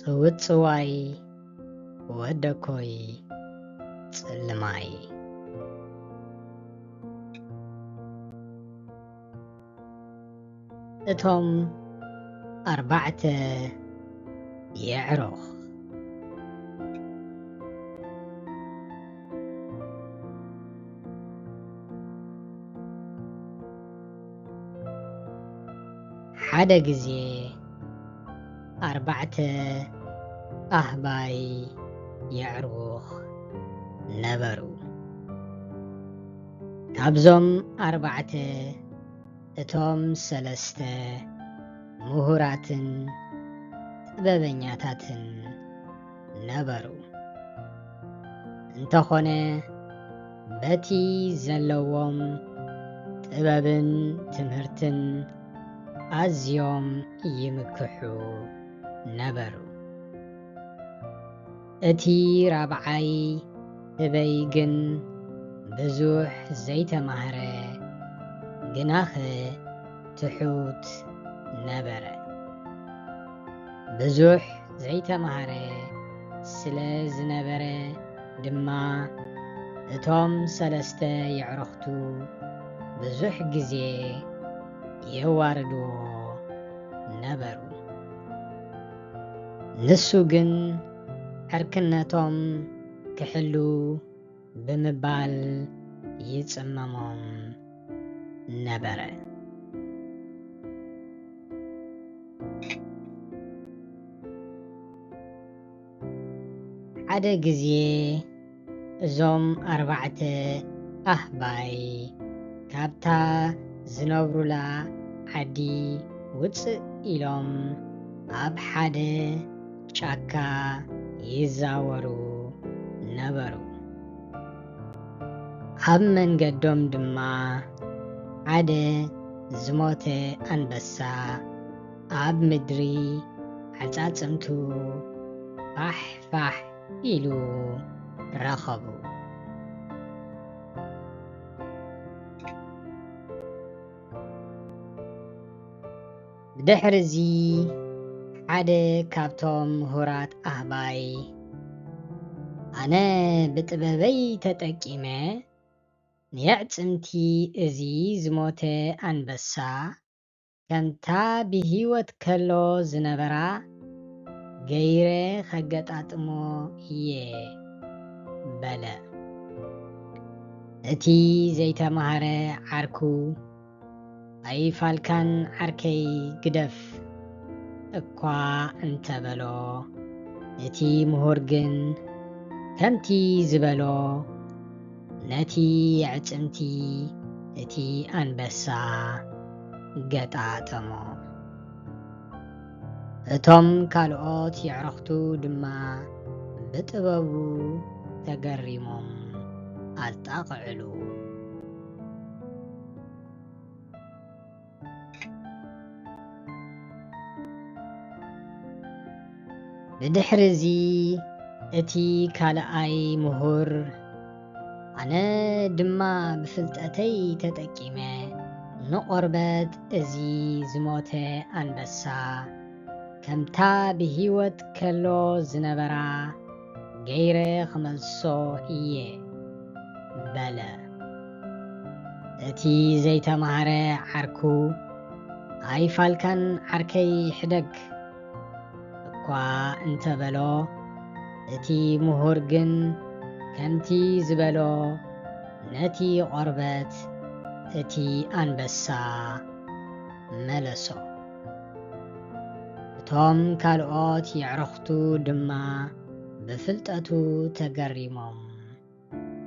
እውጽዋይ ወደኮይ ጽልማይ። እቶም ኣርባዕተ የዕሩኽ። ሓደ ግዜ ኣርባዕተ ኣህባይ የዕሩኽ ነበሩ። ካብዞም ኣርባዕተ እቶም ሰለስተ ምሁራትን ጥበበኛታትን ነበሩ። እንተኾነ በቲ ዘለዎም ጥበብን ትምህርትን ኣዝዮም ይምክሑ ነበሩ። እቲ ራብዓይ ህበይ ግን ብዙሕ ዘይተማህረ፣ ግናኸ ትሑት ነበረ። ብዙሕ ዘይተማህረ ስለ ዝነበረ ድማ፣ እቶም ሰለስተ የዕሩኽቱ ብዙሕ ግዜ የዋርድዎ ነበሩ። ንሱ ግን ዕርክነቶም ክሕሉ ብምባል ይጽመሞም ነበረ። ሓደ ግዜ እዞም ኣርባዕተ ኣህባይ ካብታ ዝነብሩላ ዓዲ ውጽእ ኢሎም ኣብ ሓደ ጫካ ይዛወሩ ነበሩ። ኣብ መንገዶም ድማ ሓደ ዝሞተ ኣንበሳ ኣብ ምድሪ ዓጻጽምቱ ፋሕ ፋሕ ኢሉ ረኸቡ። ብድሕርዚ ሓደ ካብቶም ምሁራት ኣህባይ፣ ኣነ ብጥበበይ ተጠቂመ ንየዕጽምቲ እዚ ዝሞተ ኣንበሳ ከምታ ብህይወት ከሎ ዝነበራ ገይረ ከገጣጥሞ እየ በለ። እቲ ዘይተማህረ ዓርኩ ኣይፋልካን ዓርከይ ግደፍ እኳ እንተበሎ፣ እቲ ምሁር ግን ከምቲ ዝበሎ ነቲ የዕጽምቲ እቲ ኣንበሳ ገጣጠሞ። እቶም ካልኦት የዕሩኽቱ ድማ ብጥበቡ ተገሪሞም ኣጣቕዕሉ። ብድሕርዚ እቲ ካልኣይ ምሁር፣ ኣነ ድማ ብፍልጠተይ ተጠቂመ ንቆርበት እዚ ዝሞተ ኣንበሳ ከምታ ብህይወት ከሎ ዝነበራ ገይረ ክመልሶ እየ በለ። እቲ ዘይተማህረ ዓርኩ፣ ኣይፋልካን ዓርከይ ሕደግ እኳ እንተበሎ፣ እቲ ምሁር ግን ከምቲ ዝበሎ ነቲ ቆርበት እቲ ኣንበሳ መለሶ። እቶም ካልኦት የዕሩኽቱ ድማ ብፍልጠቱ ተገሪሞም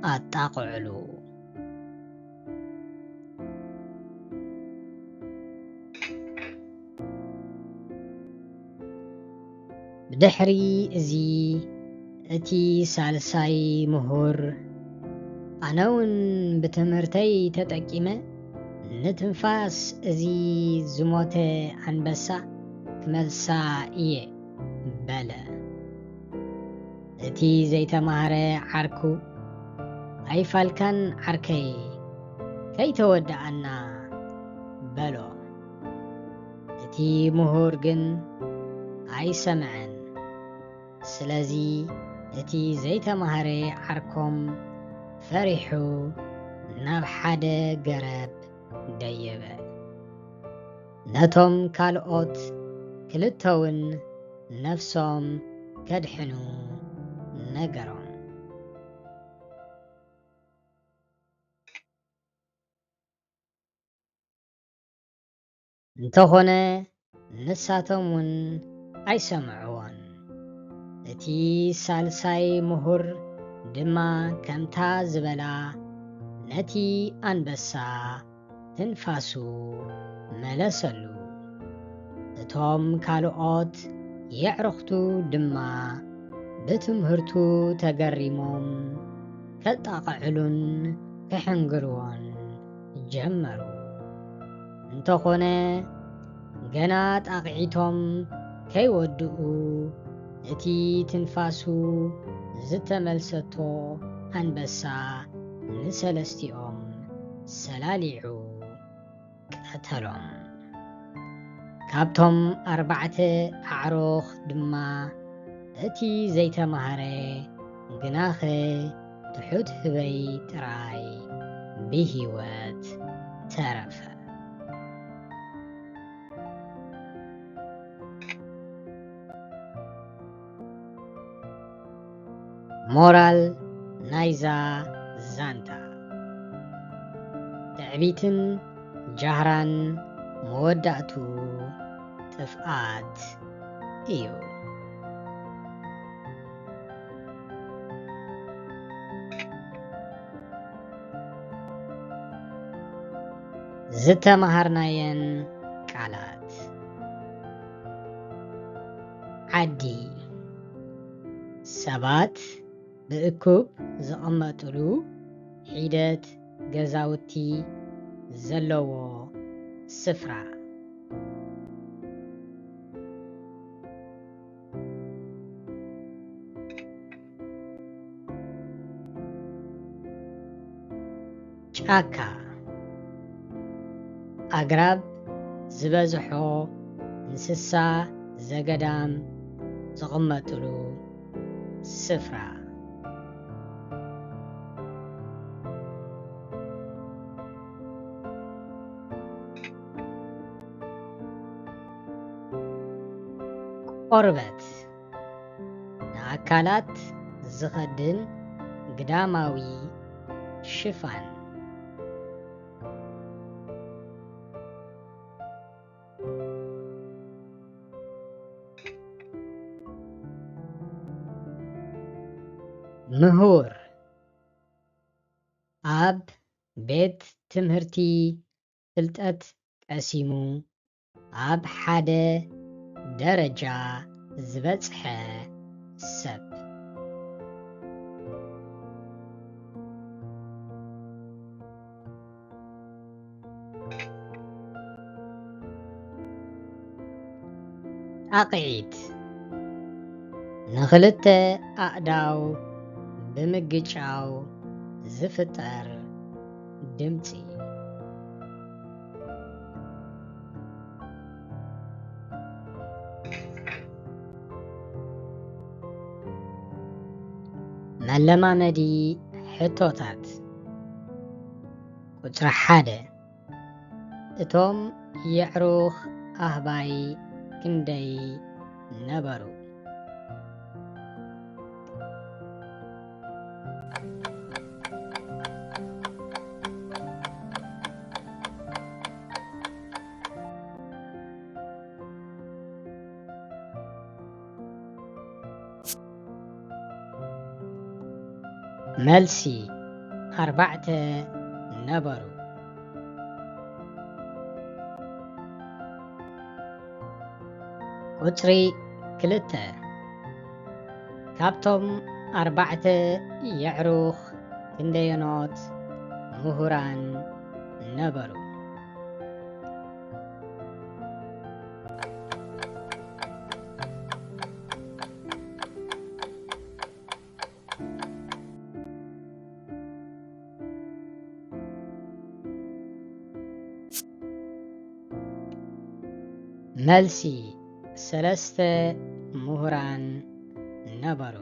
ኣጣቕዕሉ። ብድሕሪ እዚ እቲ ሳልሳይ ምሁር፣ ኣነ እውን ብትምህርተይ ተጠቂመ ንትንፋስ እዚ ዝሞተ ኣንበሳ ክመልሳ እየ በለ። እቲ ዘይተማህረ ዓርኩ፣ ኣይፋልካን ዓርከይ፣ ከይተወድኣና በሎ። እቲ ምሁር ግን ኣይሰምዐን። ስለዚ እቲ ዘይተማህረ ዓርኮም ፈሪሑ ናብ ሓደ ገረብ ደየበ። ነቶም ካልኦት ክልተውን ነፍሶም ከድሕኑ ነገሮም። እንተኾነ ንሳቶም እውን ኣይሰምዕዎን። እቲ ሳልሳይ ምሁር ድማ ከምታ ዝበላ ነቲ ኣንበሳ ትንፋሱ መለሰሉ። እቶም ካልኦት የዕሩኽቱ ድማ ብትምህርቱ ተገሪሞም ከጣቕዕሉን ክሕንግርዎን ጀመሩ። እንተኾነ ገና ጣቕዒቶም ከይወድኡ እቲ ትንፋሱ ዝተመልሰቶ ኣንበሳ ንሰለስቲኦም ሰላሊዑ ቀተሎም። ካብቶም ኣርባዕተ ኣዕሩኽ ድማ እቲ ዘይተማህረ ግናኸ ትሑት ህበይ ጥራይ ብህይወት ተረፈ። ሞራል ናይዛ ዛንታ፣ ትዕቢትን ጃህራን መወዳእቱ ጥፍኣት እዩ። ዝተመሃርናየን ቃላት። ዓዲ፣ ሰባት ብእኩብ ዝቕመጥሉ ሒደት ገዛውቲ ዘለዎ ስፍራ። ጫካ፣ ኣግራብ ዝበዝሖ እንስሳ ዘገዳም ዝቕመጥሉ ስፍራ። ቆርበት፣ ንኣካላት ዝኸድን ግዳማዊ ሽፋን። ምሁር፣ ኣብ ቤት ትምህርቲ ፍልጠት ቀሲሙ ኣብ ሓደ ደረጃ ዝበጽሐ ሰብ። ጣቕዒት፣ ንኽልተ ኣእዳው ብምግጫው ዝፍጠር ድምጺ። መለማመዲ ሕቶታት። ቁጽሪ ሓደ፣ እቶም የዕሩኽ ኣህባይ ክንደይ ነበሩ? መልሲ፣ ኣርባዕተ ነበሩ። ቁጽሪ ክልተ፣ ካብቶም ኣርባዕተ የዕሩኽ ክንደየኖት ምሁራን ነበሩ? መልሲ፣ ሰለስተ ምሁራን ነበሩ።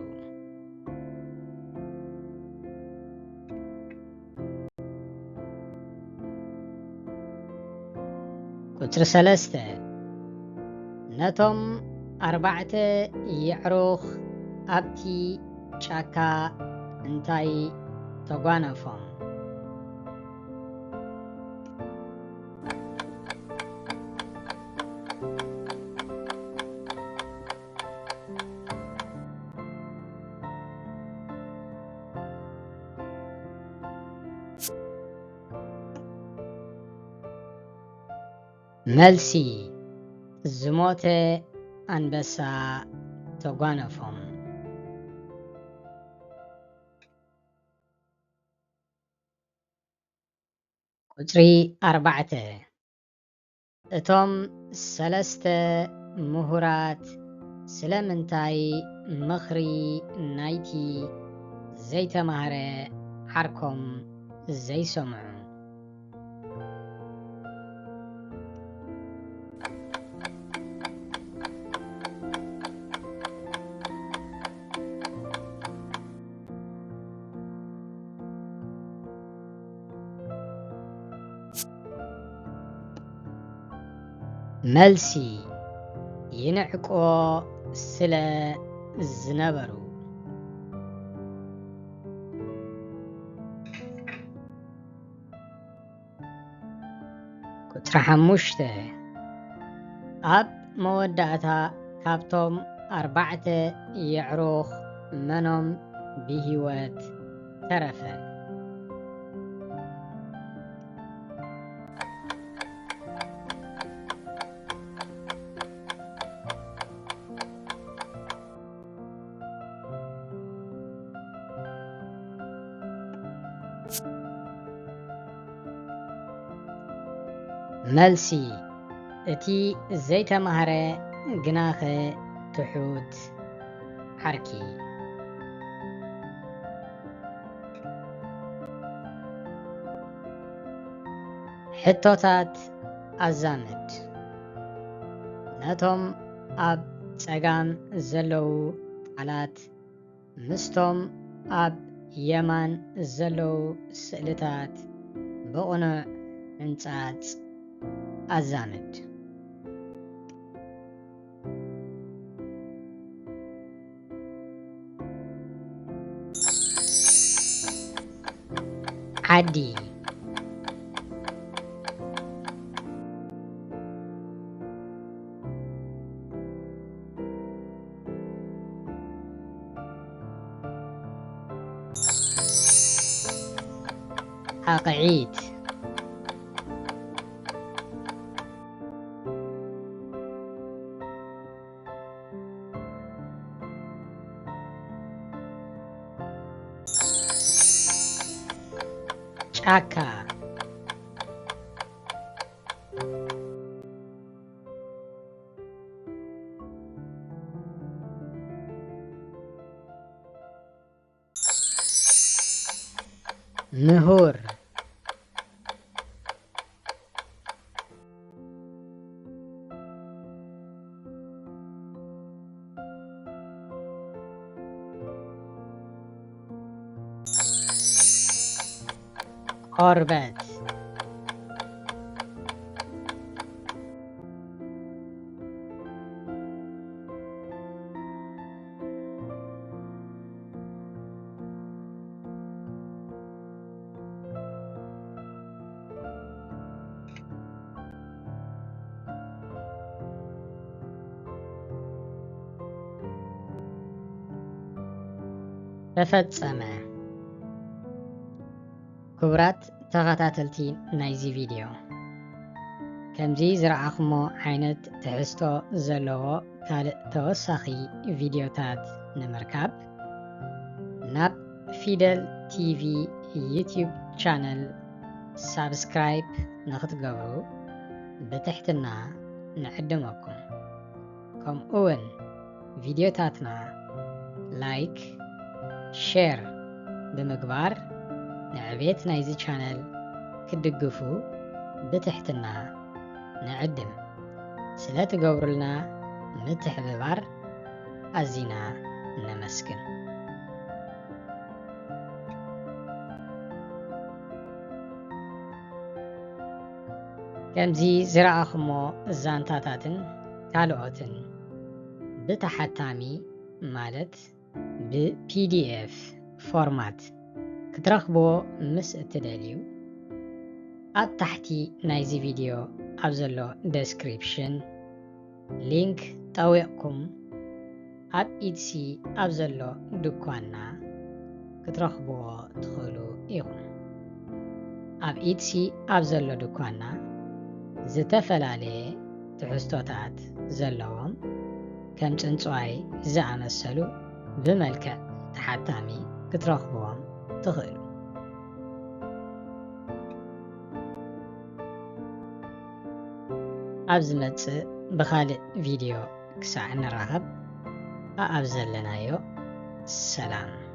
ቁጽሪ ሰለስተ፣ ነቶም ኣርባዕተ የዕሩኽ ኣብቲ ጫካ እንታይ ተጓነፎም? መልሲ፣ ዝሞተ ኣንበሳ ተጓነፎም። ቁጽሪ ኣርባዕተ፣ እቶም ሰለስተ ምሁራት ስለምንታይ ምኽሪ ናይቲ ዘይተማህረ ዓርኮም ዘይሰምዑ? መልሲ፣ ይንዕቆ ስለ ዝነበሩ። ቁጽሪ ሓሙሽተ፣ ኣብ መወዳእታ ካብቶም ኣርባዕተ የዕሩኽ መኖም ብህይወት ተረፈ? መልሲ፣ እቲ ዘይተማህረ ግናኸ ትሑት ዓርኪ። ሕቶታት ኣዛምድ። ነቶም ኣብ ጸጋም ዘለዉ ቃላት ምስቶም ኣብ የማን ዘለዉ ስእልታት ብቕኑዕ ሕንጻጽ ኣዛምድ። ዓዲ። ኣቕዒት። ጫካ። ምሁር። ቆርበት። ተፈጸመ። ክቡራት ተኸታተልቲ ናይዚ ቪድዮ፣ ከምዚ ዝረኣኹሞ ዓይነት ትሕዝቶ ዘለዎ ካልእ ተወሳኺ ቪድዮታት ንምርካብ፣ ናብ ፊደል ቲቪ ዩትዩብ ቻነል ሳብስክራይብ ንኽትገብሩ ብትሕትና ንዕድመኩም። ከምኡውን ቪድዮታትና ላይክ፣ ሼር ብምግባር ንዕቤት ናይዚ ቻነል ክትድግፉ ብትሕትና ንዕድም። ስለ ትገብሩልና ምትሕብባር ኣዚና ነመስግን። ከምዚ ዝረኣኹሞ ዛንታታትን ካልኦትን ብተሓታሚ ማለት ብ ፒ ዲ ኤፍ ፎርማት ክትረኽብዎ ምስ እትደልዩ፣ ኣብ ታሕቲ ናይዚ ቪድዮ ኣብ ዘሎ ደስክሪፕሽን ሊንክ ጠዊቕኩም ኣብ ኢትሲ ኣብ ዘሎ ድኳንና ክትረኽብዎ ትኽእሉ ኢኹም። ኣብ ኢትሲ ኣብ ዘሎ ድኳንና ዝተፈላለየ ትሕዝቶታት ዘለዎም ከም ጽንጽዋይ ዝኣመሰሉ ብመልክዕ ተሓታሚ ክትረኽብዎም ትኽእሉ። ኣብ ዝመጽእ ብኻልእ ቪድዮ ክሳዕ ንራኸብ፣ ኣኣብ ዘለናዮ ሰላም።